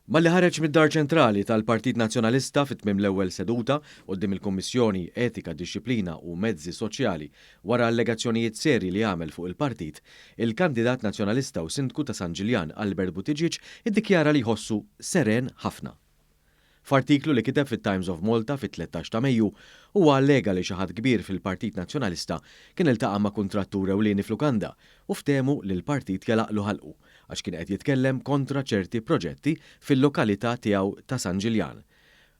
Malli ħareġ mid-Dar Ċentrali tal-Partit Nazzjonalista fi tmiem l-ewwel seduta quddiem il-Kummissjoni Etika, Dixxiplina u Mezzi Soċjali wara allegazzjonijiet serji li għamel fuq il-partit, il-kandidat Nazzjonalista u Sindku ta' San Ġiljan Albert Buttigieg iddikjara li jħossu seren ħafna. F'artiklu li kiteb fit-Times of Malta fit-13 ta' Mejju, huwa allega li xi ħadd kbir fil-Partit Nazzjonalista kien iltaqa' ma' kuntrattur ewlieni f'lukanda u ftehmu li l-partit jalaqlu ħalqu għax kien qed jitkellem kontra ċerti proġetti fil-lokalità tiegħu ta' San Ġiljan.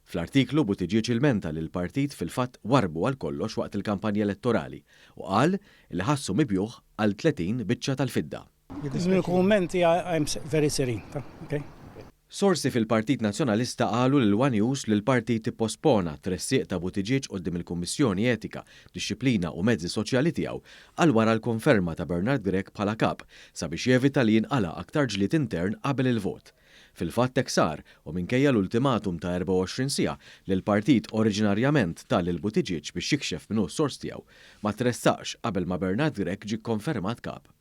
Fl-artiklu Buttigieg ilmenta li l-partit fil-fatt warrbu għal kollox waqt il-kampanja elettorali u qal li ħassu mibjugħ għal 30 biċċa tal-fidda. Mill-kummenti I'm very serene, okay? Sorsi fil-Partit Nazzjonalista qalu lil one News li l-partit ippospona t-tressiq ta' Buttigieg quddiem il-Kummissjoni Etika, Dixxiplina u Mezzi Soċjali tiegħu għal wara l-konferma ta' Bernard Grech bħala Kap sabiex jevita li jinqala' aktar ġlied intern qabel il-vot. Fil-fatt hekk sar u minkejja l-ultimatum ta' 24 siegħa li l-partit oriġinarjament ta lil Buttigieg biex jikxef min hu s-sors tiegħu, ma tressaqx qabel ma Bernard Grech ġie kkonfermat Kap.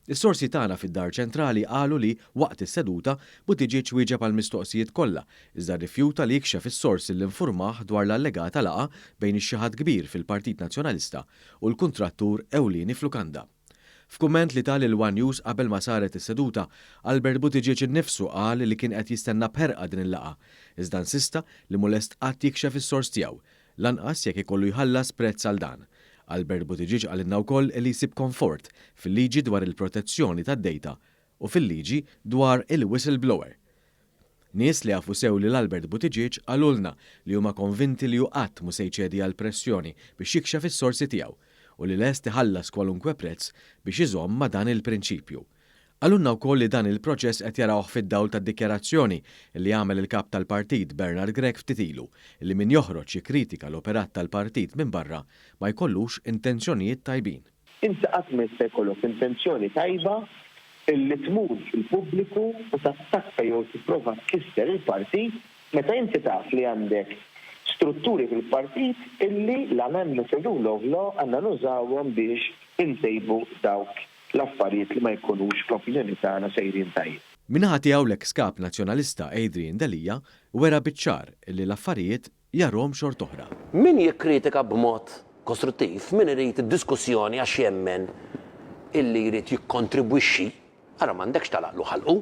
Is-sorsi tagħna fid-Dar Ċentrali qalu li, waqt is-seduta, Buttigieg wieġeb għall-mistoqsijiet kollha, iżda rrifjuta li jikxef is-sors li nfurmah dwar l-allegata laqgħa bejn ix-xi ħadd kbir fil-Partit Nazzjonalista u l-kuntrattur ewlieni f'lukanda. F'kumment li ta lil one News qabel ma saret is-seduta, Albert Buttigieg innifsu qal li kien qed jistenna b'ħerqa din il-laqgħa, iżda insista li mhu lest qatt jikxef is-sors tiegħu, lanqas jekk ikollu jħallas prezz għal dan. Albert Buttigieg qalilna wkoll li jsib konfort fil-liġi dwar il-protezzjoni tad-dejta u fil-liġi dwar il-whistleblower. Nies li jafu sew lil Albert Buttigieg qalulna li huma konvinti li hu qatt mhu se jċedi għall-pressjoni biex jikxef is-sorsi tiegħu u li lest iħallas kwalunkwe prezz biex iżomm ma' dan il-prinċipju. Qalulna wkoll li dan il-proċess qed jarawh fid-dawl tad-dikjarazzjoni li għamel il-Kap tal-Partit Bernard Grech ftit ilu li min joħroġ jikkritika l-operat tal-partit minn barra ma jkollux intenzjonijiet tajbin. Inti qatt ma jista' jkollok intenzjoni tajba illi tmur fil-pubbliku u tattakka jew tipprova tkisser il-partit meta inti taf li għandek strutturi fil-partit illi la nemmnu fir-rule of law għandna nużawhom biex intejbu dawk l-affarijiet li ma jkunux fl-opinjoni tagħna sejrin tajjeb. Min-naħa tiegħu l-eks Kap Nazzjonalista Adrian Delia wera biċ-ċar li l-affarijiet jarhom xort'oħra. Min jikkritika b'mod kostruttiv, min irid id-diskussjoni għax jemmen illi jrid jikkontribwixxi, ara m'għandekx tagħlaqlu ħalqu.